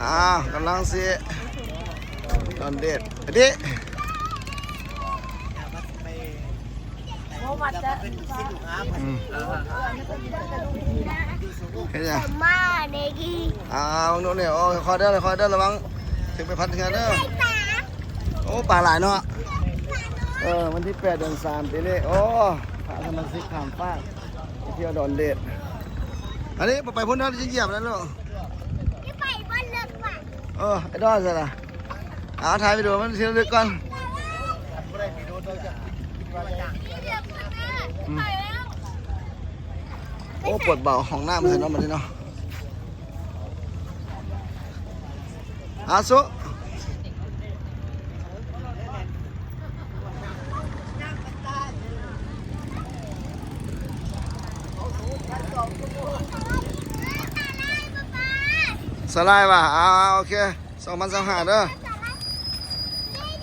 ອ້າວ ກຳລັງຊິດອນເດດ ອັນນີ້ ອືມ ເຮັດຫຍັງ? ມາເດກີ ອ້າວ ເບິ່ງດູນີ້ ໂອ້ ຄ່ອຍເດີ ຄ່ອຍເດີ ລະວັງຖືກໃບພັດເຮືອເດີ. ໂອ້ ປາຫຼາຍເນາະ. ເອີ ວັນທີແປດ ເດືອນສາມ ປີນີ້. ໂອ້ ພາສະມາຊິກຂ້າມຟາກໄປທ່ຽວດອນເດດ. ອັນນີ້ບໍ່ໄປພຸ້ນເດີ ຈະຢຽບແລ້ວລູກ. ໄປບ່ອນເລິກວ່າ. ເອີ ໄອ້ດອນໃສລະ? ເອົາ ຖ່າຍວິດີໂອມັນທີ່ລະລຶກກ່ອນ. ອືມ ໂອ້ ປວດເບົາຫ້ອງນ້ຳໃຫ້ເນາະ ບັດນີ້ເນາະ. ອາສຸ ສະໄລວະ ອ່າ ໂອເຄ ສອງພັນຊາວຫ້າເດີ.